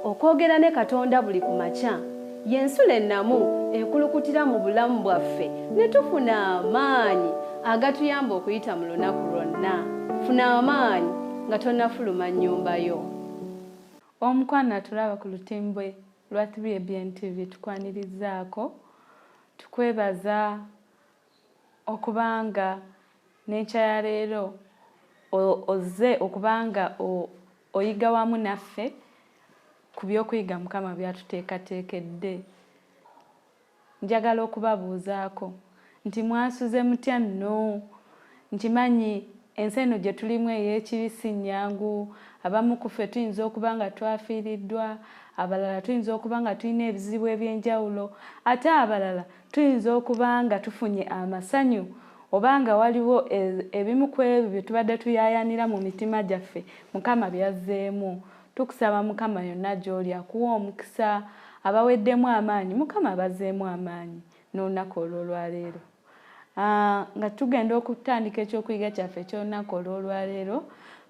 Okwogera ne Katonda buli ku makya y'ensulo ennamu ekulukutira mu bulamu bwaffe ne tufuna amaanyi agatuyamba okuyita mu lunaku lwonna. Funa amaanyi nga tonnafuluma nnyumba yo. Omukwano atulaba ku lutimbe lwa 3ABN TV tukwanirizaako, tukwebaza okubanga n'enkya ya leero ozze okubanga oyiga wamu naffe ku by'okuyiga Mukama by'atuteekateekedde. Njagala okubabuuzaako nti mwasuze mutya nno? Nkimanyi ensi eno gye tulimu ey'ekibi si nnyangu. Abamu ku ffe tuyinza okuba nga twafiiriddwa, abalala tuyinza okuba nga tulina ebizibu eby'enjawulo, ate abalala tuyinza okuba nga tufunye amasanyu oba nga waliwo ebimu ku ebyo bye tubadde tuyaayaanira mu mitima gyaffe Mukama by'azzeemu. Tukusaba Mukama yonna gy'oli akuwe omukisa, abaweddemu amaanyi Mukama abazzeemu amaanyi n'olunaku olw'olwaleero. Nga tugenda okutandika ekyokuyiga kyaffe eky'olunaku olw'olwaleero,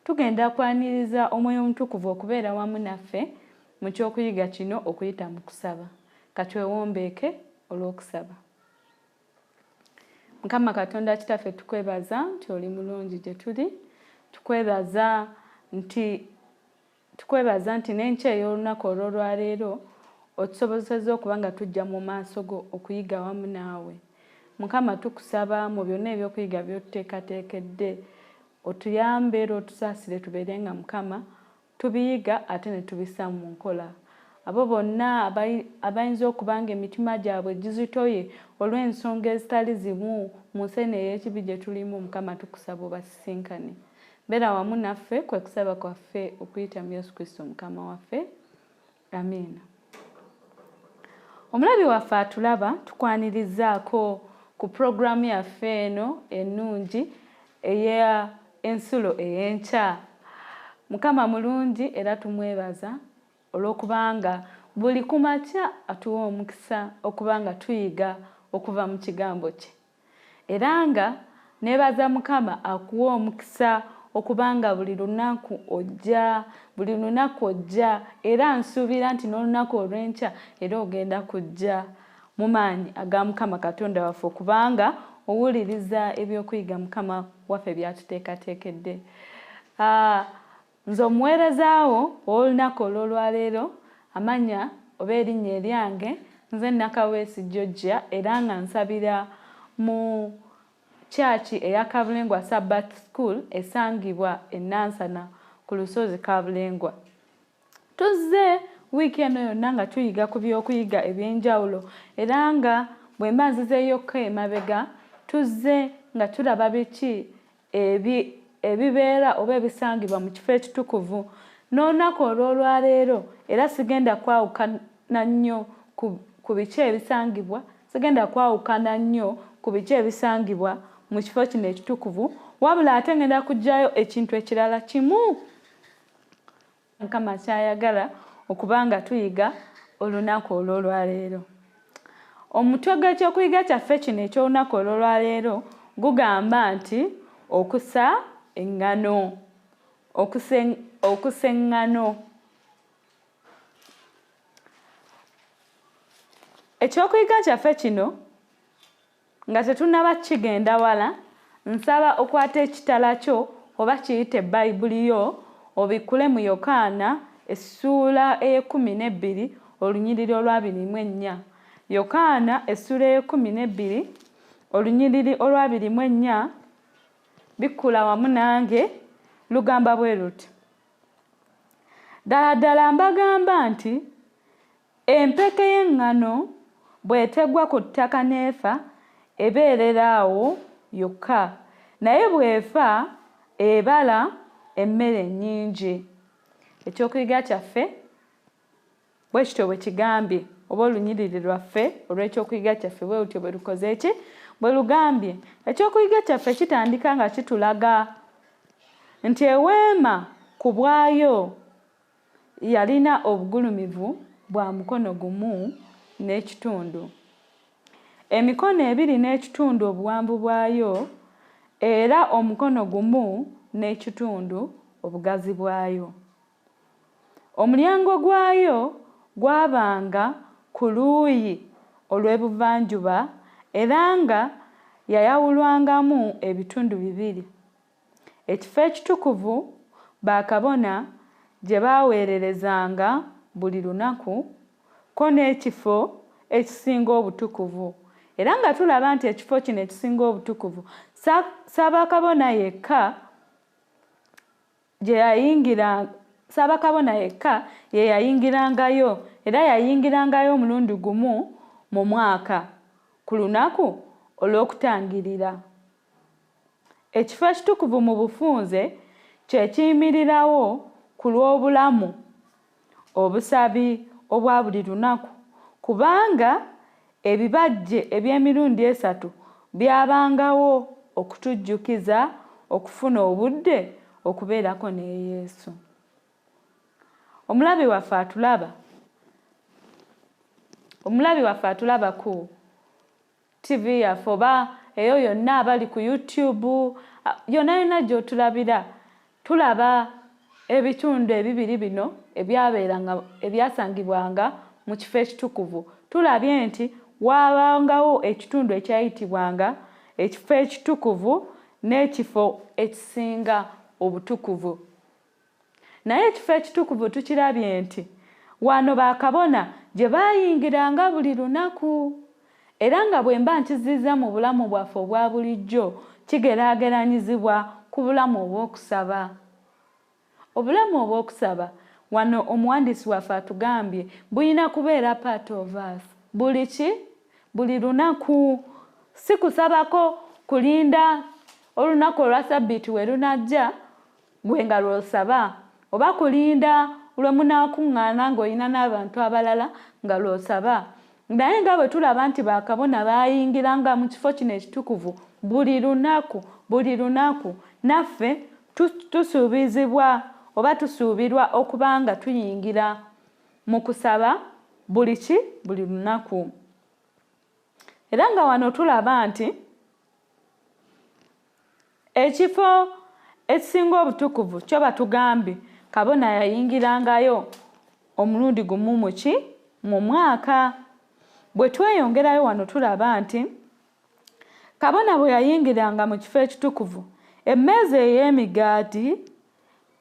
tugenda kwaniriza Omwoyo Omutukuvu okubeera wamu naffe mu kyokuyiga kino okuyita mu kusaba. Katwewombeeke olw'okusaba. Mukama Katonda Kitaffe, tukwebaza nti oli mulungi gye tuli. Tukwebaza nti n'enkya ey'olunaku olw'olwaleero otusobozesezza okuba nga tujja mu maaso go okuyiga wamu naawe. Mukama, tukusaba mu byonna ebyokuyiga by'otuteekateekedde otuyambe era otusaasire tubeere nga Mukama tubiyiga ate ne tubissa mu nkola. Abo bonna abayinza okuba nga emitima gyabwe gizitoye olw'ensonga ezitali zimu mu nsi eno ey'ekibi gye tulimu, Mukama tukusaba obasisinkane. Beera wamu naffe kwe kusaba kwaffe okuyita mu Yesu Kristo Mukama waffe. Amiina. Omulabi waffe atulaba tukwanirizaako ku pulogulaamu yaffe eno ennungi eya ensulo ey'enkya. Mukama mulungi era tumwebaza olw'okubanga buli ku makya atuwa omukisa okuba nga tuyiga okuva mu kigambo kye. Era nga nebaza Mukama akuwe omukisa okuba nga buli lunaku ojja, buli lunaku ojja, era nsuubira nti n'olunaku olw'enkya era ogenda kujja mu maanyi aga Mukama Katonda waffe okubanga owuliriza ebyokuyiga Mukama waffe by'atuteekateekedde. Nze omuweereza wo ow'olunaku olw'olwaleero, amannya oba erinnya eryange nze Nakaweesi Georgia era nga nsabira mu Church eya Kabulengwa Sabbath School esangibwa e Nansana ku lusozi Kabulengwa. Tuzze wiiki eno yonna nga tuyiga ku by'okuyiga eby'enjawulo era nga bwe mba nzizeeyokko emabega tuzze nga tulaba biki ebibeera oba ebisangibwa mu kifo ekitukuvu. N'olunaku olw'olwaleero era sigenda kwawukana nnyo ku biki ebisangibwa, sigenda kwawukana nnyo ku biki ebisangibwa mu kifo kino ekitukuvu, wabula ate ngenda kuggyayo ekintu ekirala kimu Mukama ky'ayagala okuba nga tuyiga olunaku olw'olwaleero. Omutwe gw'ekyokuyiga kyaffe kino eky'olunaku olw'olwaleero gugamba nti okusa eŋŋano. Okusa eŋŋano. Ekyokuyiga kyaffe kino Nga tetunnaba kukigenda wala, nsaba okwate ekitala kyo oba kiyite Bayibuli yo obikkule mu Yokaana essuula ey'ekkumi n'ebbiri olunyiriri olw'abiri mu ennya. Yokaana essuula ey'ekkumi n'ebbiri olunyiriri olw'abiri mu ennya, bikkula wamu nange, lugamba bwe luti, Ddala ddala mbagamba nti, Empeke y'eŋŋano bw'etegwa ku ttaka n'efa, ebeerera awo yokka, naye bw'efa, ebala emmere nnyingi. Eky'okuyiga kyaffe bwe kityo bwe kigambye, oba olunyiriri lwaffe olw'ekyokuyiga kyaffe bwe lutyo bwe lukoze ki? Bwe lugambye. Ekyokuyiga kyaffe kitandika nga kitulaga nti eweema ku bwayo Yalina obugulumivu bwa mukono gumu n'ekitundu, emikono ebiri n'ekitundu obuwanvu bwayo, era omukono gumu n'ekitundu obugazi bwayo. Omulyango gwayo gwabanga ku luuyi olw'ebuvanjuba era nga yayawulwangamu ebitundu bibiri, Ekifo ekitukuvu bakabona gye baaweererezanga buli lunaku, ko n'ekifo ekisinga obutukuvu. Era nga tulaba nti ekifo kino ekisinga obutukuvu ssabakabona yekka gye yayingira, ssabakabona yekka ye yayingirangayo, era yayingirangayo omulundi gumu mu mwaka ku lunaku olw'okutangirira. Ekifo ekitukuvu mu bufunze kye kiyimirirawo ku lw'obulamu obusabi obwa buli lunaku kubanga ebibajje eby'emirundi esatu byabangawo okutujjukiza okufuna obudde okubeerako ne Yesu. Omulabi waffe atulaba Omulabi waffe atulaba ku TV yaffe oba eyo yonna abali ku YouTube yonna yonna gy'otulabira tulaba ebitundu ebibiri bino ebyabeeranga ebyasangibwanga mu kifo ekitukuvu. Tulabye nti waabangawo ekitundu ekyayitibwanga ekifo ekitukuvu n'ekifo ekisinga obutukuvu. Naye ekifo ekitukuvu tukirabye nti wano bakabona gye baayingiranga buli lunaku. Era nga bwe mba nkizizza mu bulamu bwaffe obwa bulijjo, kigeraageranyizibwa ku bulamu obw'okusaba. Obulamu obw'okusaba, wano omuwandiisi waffe atugambye, bulina kubeera part of us. Buli ki? Buli lunaku. Si kusabako kulinda olunaku olwa Ssabbiiti we lunajja, Ggwe nga lw'osaba, oba kulinda lwe munaakuŋŋaana ng'olina n'abantu abalala nga lw'osaba. Naye nga bwe tulaba nti bakabona baayingiranga mu kifo kino ekitukuvu buli lunaku, buli lunaku, naffe tusuubizibwa oba tusuubirwa okuba nga tuyingira mu kusaba buli ki? Buli lunaku. Era nga wano tulaba nti Ekifo ekisinga obutukuvu kyo batugambye kabona yayingirangayo omulundi gumu mu ki? Mu mwaka. Bwe tweyongerayo wano tulaba nti kabona bwe yayingiranga mu kifo ekitukuvu, emmeeza ey'emigaati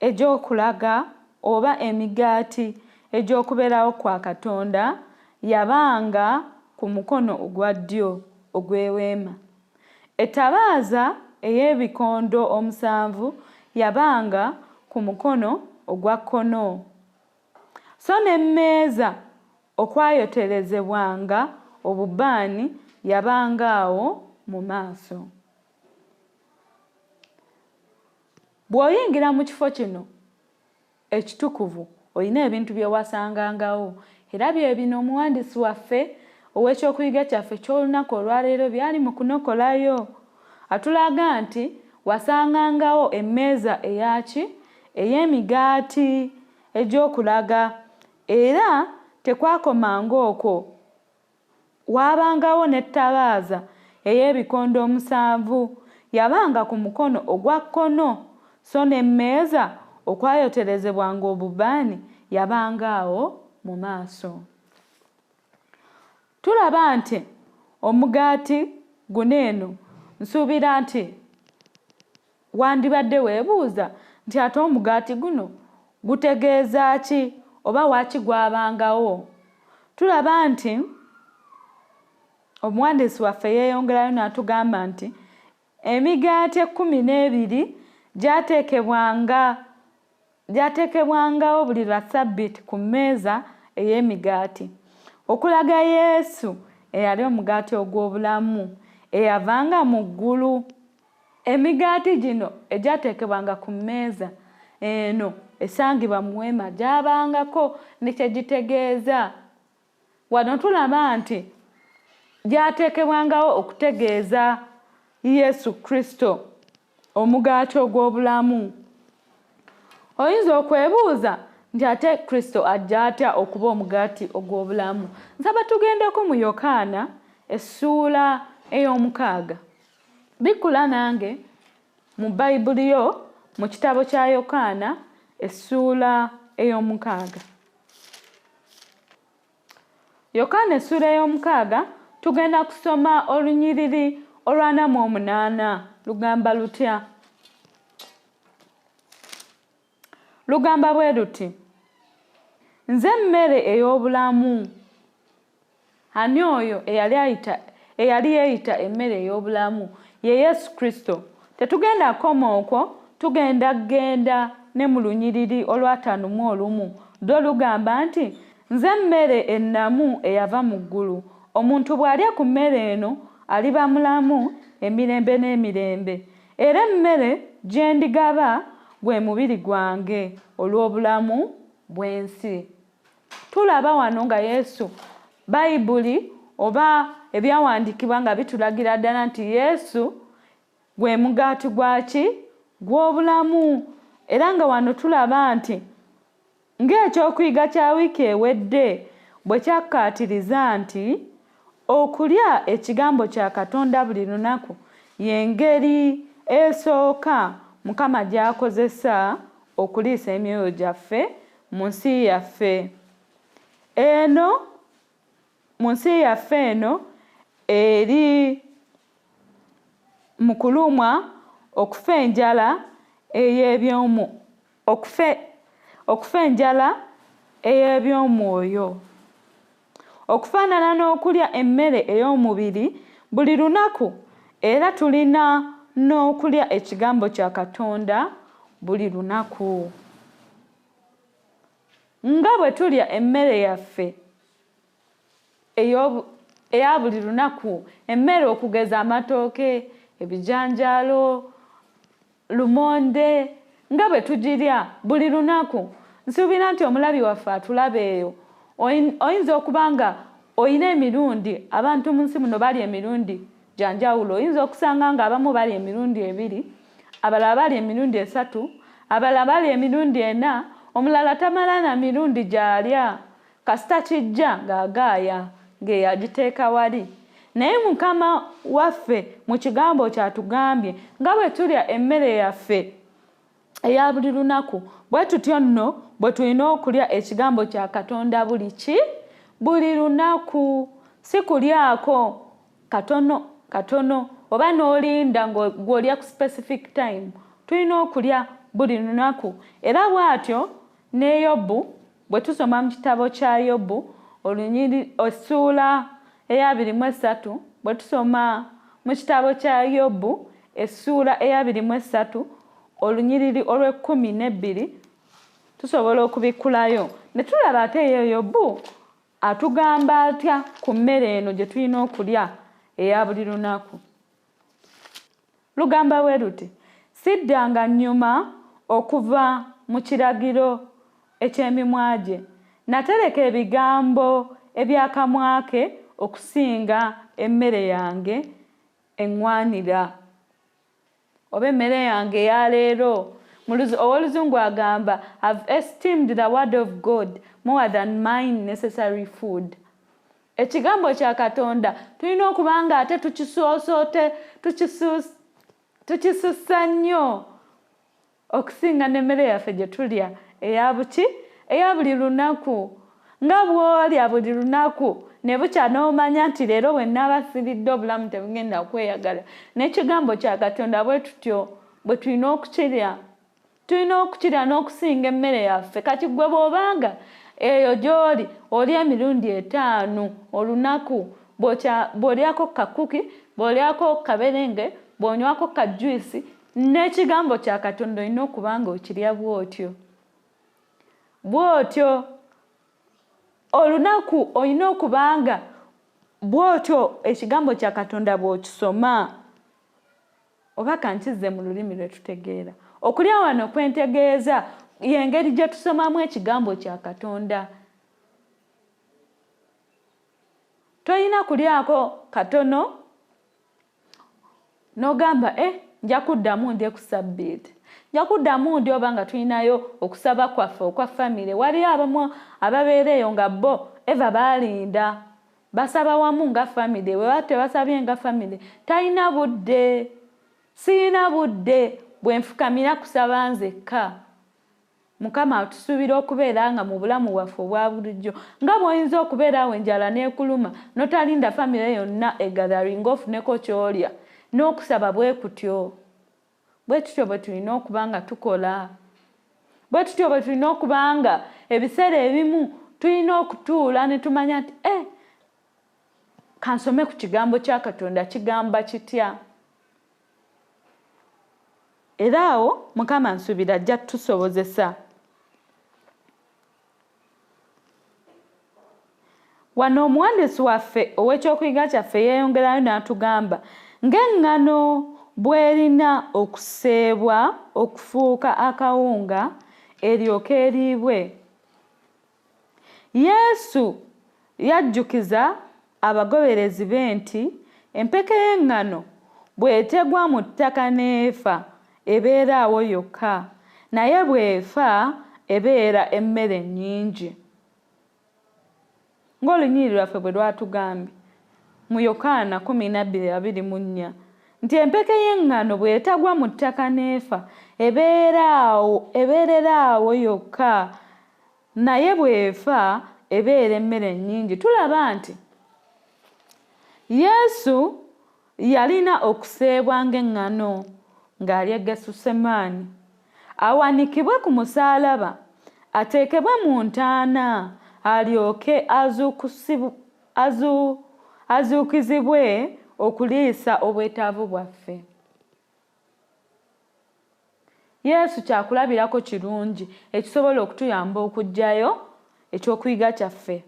egy'okulaga oba emigaati egy'okubeerawo kwa Katonda yabanga ku mukono ogwa ddyo ogw'eweema. Ettabaaza ey'ebikondo omusanvu yabanga ku mukono ogwa kkono, so n'emmeeza okwayoterezebwanga obubaani yabanga awo mu maaso. Bw'oyingira mu kifo kino ekitukuvu olina ebintu bye wasangangawo, era bye bino omuwandiisi waffe ow'ekyokuyiga kyaffe eky'olunaku olwaleero by'ali mu kunokolayo. Atulaga nti wasangangawo emmeeza eya ki? Ey'emigaati egy'okulaga, era tekwakomanga okwo. Waabangawo n'ettabaaza ey'ebikondo omusanvu, yabanga ku mukono ogwa kkono, so n'emmeeza okwayoterezebwanga obubaani yabanga awo mu maaso. Tulaba nti omugaati guno eno, nsuubira nti Wandibadde weebuuza nti ate omugaati guno gutegeeza ki oba waaki gwabangawo? Tulaba nti omuwandiisi waffe yeeyongerayo n'atugamba nti emigaati ekkumi n'ebiri gyateekebwanga gyateekebwangawo buli lwa Ssabbiiti ku mmeeza ey'emigaati okulaga Yesu eyali omugaati ogw'obulamu eyavanga mu ggulu. Emigaati gino egyateekebwanga ku mmeeza eno esangibwa mu weema gyabangako ne kye gitegeeza. Wano tulaba nti gyateekebwangawo okutegeeza Yesu Kristo, omugaati ogw'obulamu. Oyinza okwebuuza nti ate Kristo ajja atya okuba omugaati ogw'obulamu? Nsaba tugendeko mu Yokaana essuula ey'omukaaga. Bikkula nange mu Bayibuli yo mu kitabo kya Yokaana essuula ey'omukaaga. Yokaana essuula ey'omukaaga tugenda kusoma olunyiriri olwana mu omunaana. Lugamba lutya? Lugamba bwe luti: Nze mmere ey'obulamu. Ani oyo eyali yeeyita emmere ey'obulamu? Ye Yesu Kristo. Tetugenda kukoma okwo, tugenda kugenda ne mu lunyiriri olwataano mu olumu. Lwo lugamba nti, Nze mmere ennamu eyava mu ggulu. Omuntu bw'alya ku mmere eno aliba mulamu emirembe n'emirembe. Era emmere gye ndigaba gwe mubiri gwange olw'obulamu bw'ensi. Tulaba wano nga Yesu, Bayibuli oba ebyawandiikibwa nga bitulagira ddala nti Yesu gwe mugaati gwaki? Gw'obulamu. Era nga wano tulaba nti ng'ekyokuyiga kya wiiki ewedde bwe kyakkaatiriza nti okulya ekigambo kya Katonda buli lunaku y'engeri esooka Mukama gy'akozesa okuliisa emyoyo gyaffe mu nsi yaffe eno, mu nsi yaffe eno eri mu kulumwa okufa enjala ey'ebyomu okufa enjala ey'ebyomwoyo. Okufaanana n'okulya emmere ey'omubiri buli lunaku, era tulina n'okulya ekigambo kya Katonda buli lunaku. Nga bwe tulya emmere yaffe eya buli lunaku, emmere okugeza amatooke, ebijanjaalo, lumonde, nga bwe tugirya buli lunaku. Nsuubira nti omulabi waffe atulaba eyo, oyinza okuba nga oyina emirundi, abantu mu nsi muno balya emirundi gya njawulo. Oyinza okusanga nga abamu balya emirundi ebiri, abalala balya emirundi esatu, abalala balya emirundi ena, omulala tamala na mirundi gy'alya. Kasita kijja ng'agaaya ng'eyagiteeka wali. Naye Mukama waffe mu kigambo ky'atugambye nga bwe tulya emmere yaffe eya buli lunaku, bwe tutyo nno bwe tulina okulya ekigambo kya Katonda buli ki? Buli lunaku. Si kulyako katono katono oba n'olinda ng'olya ku specific time. Tulina okulya buli lunaku. Era bw'atyo ne Yobu, bwe tusoma mu kitabo kya Yobu essuula ey'abiri mu esatu, bwe tusoma mu kitabo kya Yobu essuula ey'abiri mu esatu olunyiriri olw'ekkumi n'ebbiri, tusobola okubikkulayo ne tulaba ate ye Yobu atugamba atya ku mmere eno gye tulina okulya eya buli lunaku. Lugamba bwe luti: Siddanga nnyuma okuva mu kiragiro eky'emimwa gye, natereka ebigambo eby'akamwa ke okusinga emmere yange eŋŋwanira, oba emmere yange eya leero. Ow'oluzungu agamba, I've esteemed the word of God more than mine necessary food. Ekigambo kya Katonda tulina okuba nga ate tukisussa nnyo okusinga n'emmere yaffe gye tulya eya buki? Eya buli lunaku. Nga bw'olya buli lunaku ne bukya n'omanya nti leero bwe nnaaba siridde obulamu tebugenda kweyagala. N'ekigambo kya Katonda bwe tutyo bwe tulina okukirya. Tulina okukirya n'okusinga emmere yaffe. Kati ggwe bw'obanga eyo gy'oli olya emirundi etaano olunaku, bw'olyako kakuki, bw'olyako kaberenge, bw'onywako ka juice, n'ekigambo kya Katonda olina okuba nga okirya bw'otyo. Bw'otyo olunaku olina okuba nga bw'otyo ekigambo kya Katonda bw'okisoma. Oba kankizze mu lulimi lwe tutegeera. Okulya wano kwentegeeza y'engeri gye tusomamu ekigambo kya Katonda. Tolina kulyako katono n'ogamba nja kuddamu ndye ku sabbiiti, nja kuddamu ndye, oba nga tulinayo okusaba kwaffe okwa famire. Waliyo abamu ababeera eyo nga bo eva baalinda basaba wamu nga famire. Bwe baba tebasabye nga famire, talina budde, siyina budde bwe nfukamira kusaba nzekka. Mukama atusuubira okubeera nga mu bulamu bwaffe obwa bulijjo, nga bw'oyinza okubeera awo enjala n'ekuluma n'otalinda famire yonna egatheringa ofuneko ky'olya, n'okusaba bwe kutyo. Bwe tutyo bwe tulina okuba nga tukola, bwe tutyo bwe tulina okuba nga ebiseera ebimu tulina okutuula ne tumanya nti kansome ku kigambo kya Katonda kigamba kitya. Era awo Mukama nsuubira ajja tusobozesa. Wano omuwandiisi waffe ow'ekyokuyiga kyaffe yeeyongerayo n'atugamba ng'eŋŋano bw'erina okuseebwa okufuuka akawunga eryoke eriibwe. Yesu yajjukiza abagoberezi be nti empeke y'eŋŋano bw'etegwa mu ttaka n'efa ebeera awo yokka, naye bw'efa ebeera emmere nnyingi. Ng'olunyiriri lwaffe bwe lwatugambye mu Yokaana 12:24 nti empeke y'eŋŋano bw'etagwa mu ttaka n'efa ebeerera awo yokka, naye bw'efa ebeera emmere nnyingi. Tulaba nti Yesu yalina okuseebwa ng'eŋŋano ng'ali e Gesusemaani, awanikibwe ku musaalaba, ateekebwe mu ntaana, alyoke azuukizibwe okuliisa obwetaavu bwaffe. Yesu kyakulabirako kirungi ekisobola okutuyamba okuggyayo ekyokuyiga kyaffe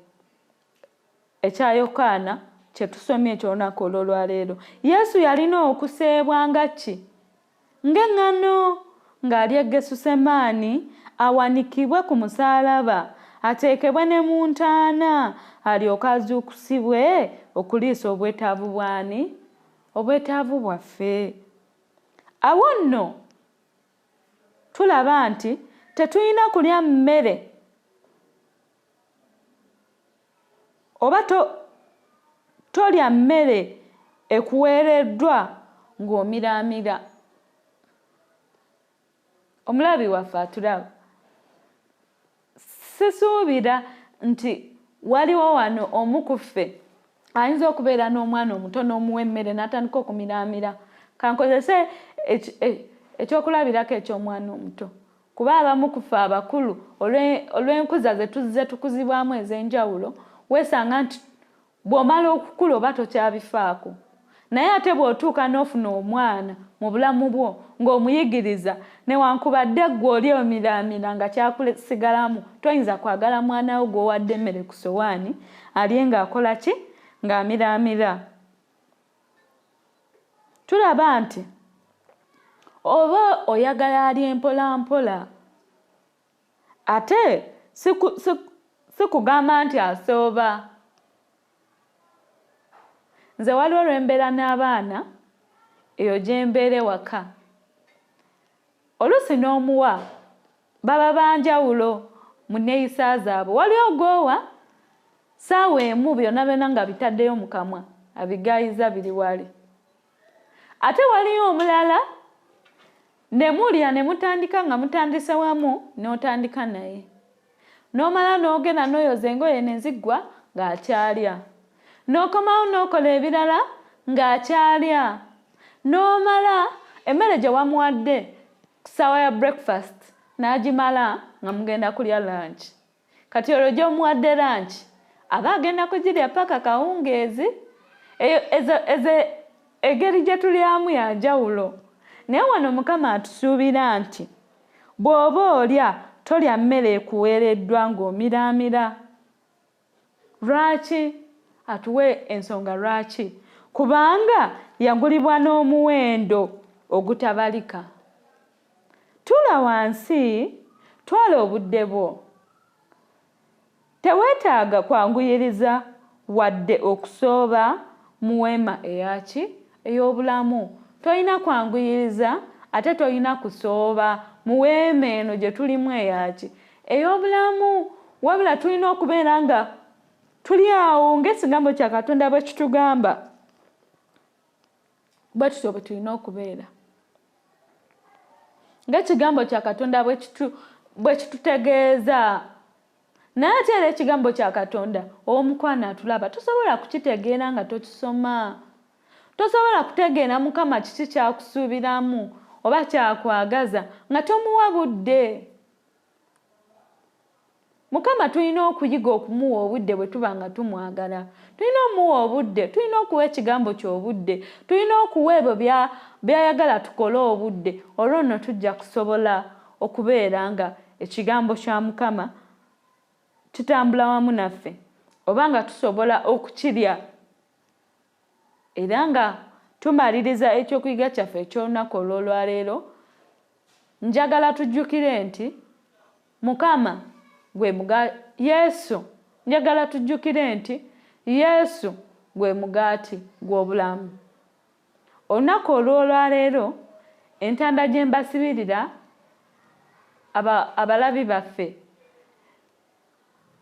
ekya Yokaana kye tusomye eky'olunaku olw'olwaleero. Yesu yalina okuseebwa nga ki? Ng'eŋŋano ng'ali e Gesusemaani, awanikibwe ku musaalaba, ateekebwe ne mu ntaana, alyoke azuukusibwe okuliisa obwetaavu bw'ani? Obwetaavu bwaffe. Awo nno tulaba nti tetulina kulya mmere oba tolya mmere ekuweereddwa ng'omiraamira. Omulabi waffe atulaba. Sisuubira nti waliwo wano omu ku ffe ayinza okubeera n'omwana omuto n'omuwa emmere n'atandika okumiraamira. Kankozese ekyokulabirako eky'omwana omuto, kuba abamu ku ffe abakulu olw'enkuza ze tuzze tukuzibwamu ez'enjawulo, weesanga nti bw'omala okukula oba tokyabifaako. Naye ate bw'otuuka n'ofuna omwana mu bulamu bwo ng'omuyigiriza, newankubadde ggwe oli omiraamira nga kyakusigalamu, toyinza kwagala mwana wo gw'owadde emmere ku sowaani alye ng'akola ki? Ng'amiraamira. Tulaba nti oba oyagala alye mpola mpola, ate si kugamba nti asooba. Nze waliwo lwe mbeera n'abaana eyo gye mbeera ewaka, oluusi n'omuwa baba banjawulo mu nneeyisa zaabwe. Waliwo gw'owa ssaawa emu byonna byonna nga bitaddeyo mu kamwa, abigaayiza biri wali. Ate waliyo omulala ne mulya ne mutandika nga mutandise wamu n'otandika naye, n'omala n'ogenda n'oyoza engoye ne ziggwa ng'akyalya, n'okomawo n'okola ebirala ng'akyalya, n'omala emmere gye wamuwadde ku ssaawa ya breakfast n'agimala nga mugenda kulya lunch. Kati olwo gy'omuwadde lunch aba agenda kugirya paka kawungeezi. Ezo engeri gye tulyamu ya njawulo. Naye wano Mukama atusuubira nti bw'oba olya tolya mmere ekuweereddwa ng'omiraamira. Lwaki? Atuwe ensonga lwaki. Kubanga yagulibwa n'omuwendo ogutabalika. Tuula wansi, twala obudde bwo. Teweetaaga kwanguyiriza wadde okusooba mu weema eyaki? Ey'obulamu. Tolina kwanguyiriza ate tolina kusooba mu weema eno gye tulimu eyaki? Ey'obulamu. Wabula tulina okubeera nga tuli awo ng'ekigambo kya Katonda bwe kitugamba. Bwe tutyo bwe tulina okubeera. Ng'ekigambo kya Katonda bwe bwe kitutegeeza. Naye ate era ekigambo kya Katonda ow'omukwano atulaba tosobola kukitegeera nga tokisoma. Tosobola kutegeera Mukama kiki kyakusuubiramu oba kyakwagaza nga tomuwa budde. Mukama tulina okuyiga okumuwa obudde bwe tuba nga tumwagala. Tulina omuwa obudde, tulina okuwa ekigambo ky'obudde, tulina okuwa ebyo by'ayagala tukole obudde. Olwo nno tujja kusobola okubeera nga ekigambo kya Mukama kitambula wamu naffe, oba nga tusobola okukirya. Era nga tumaliriza ekyokuyiga kyaffe eky'olunaku olw'olwaleero, njagala tujjukire nti Mukama gwe Yesu, njagala tujjukire nti Yesu gwe mugaati gw'obulamu. Olunaku olw'olwaleero entanda gye mbasibirira abalabi baffe,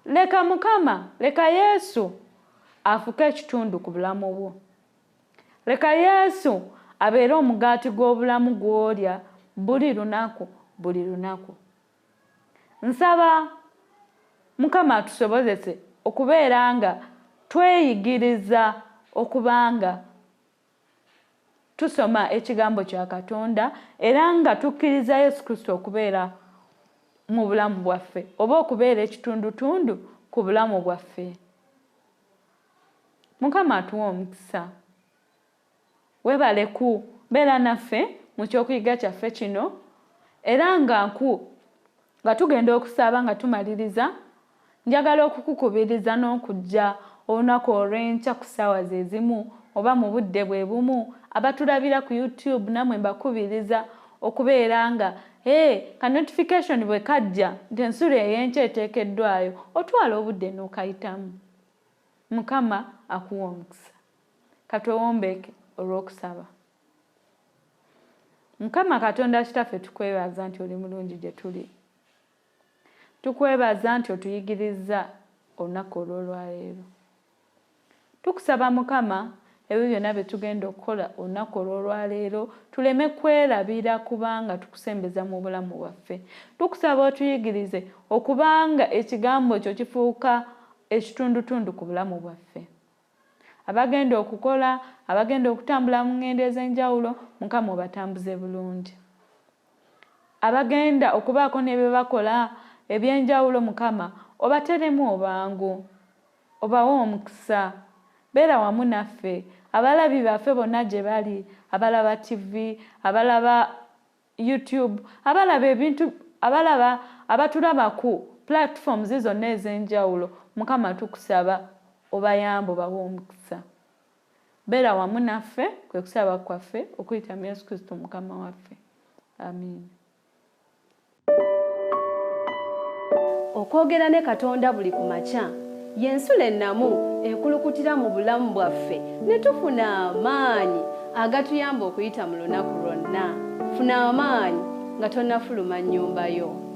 leka Mukama, leka Yesu afuke ekitundu ku bulamu bwo. Leka Yesu abeere omugaati gw'obulamu gw'olya buli lunaku, buli lunaku. Nsaba Mukama atusobozese okubeera nga tweyigiriza okubanga tusoma ekigambo kya Katonda era nga tukkiriza Yesu Kristo okubeera mu bulamu bwaffe oba okubeera ekitundutundu ku bulamu bwaffe. Mukama atuwe omukisa. Weebale kubeera naffe mu kyokuyiga kyaffe kino era nga nga tugenda okusaba nga tumaliriza, njagala okukukubiriza n'okujja olunaku olw'enkya ku ssaawa ze zimu oba mu budde bwe bumu. Abatulabira ku YouTube nammwe mbakubiriza okubeera nga ka notification bwe kajja nti ensulo ey'enkya eteekeddwayo, otwala obudde n'okayitamu. Mukama akuwa omukisa. Katwewombeeke olw'okusaba. Mukama Katonda Kitaffe, tukwebaza nti oli mulungi gye tuli. Tukwebaza nti otuyigirizza olunaku olw'olwaleero. Tukusaba Mukama ebyo byonna bye tugenda okukola olunaku olw'olwaleero tuleme kwerabira kubanga tukusembeza mu bulamu bwaffe. Tukusaba otuyigirize okubanga ekigambo kyo kifuuka ekitundutundu ku bulamu bwaffe. Abagenda okukola, abagenda okutambula mu ngendo ez'enjawulo, Mukama obatambuze bulungi. Abagenda okubaako ne bye bakola ebyenjawulo, Mukama obateremu obangu, obawe omukisa. Beera wamu naffe, abalabi baffe bonna gye bali, abalaba TV, abalaba YouTube, abalaba ebintu, abalaba abatulaba ku platforms zonna ez'enjawulo, Mukama tukusaba obayambe obawe omukisa. Beera wamu naffe kwe kusaba kwaffe okuyita mu Yesu Kristo Mukama waffe. Amiina. Okwogera ne Katonda buli ku makya y'ensulo ennamu ekulukutira mu bulamu bwaffe ne tufuna amaanyi agatuyamba okuyita mu lunaku lwonna. Funa amaanyi nga tonnafuluma nnyumba yo.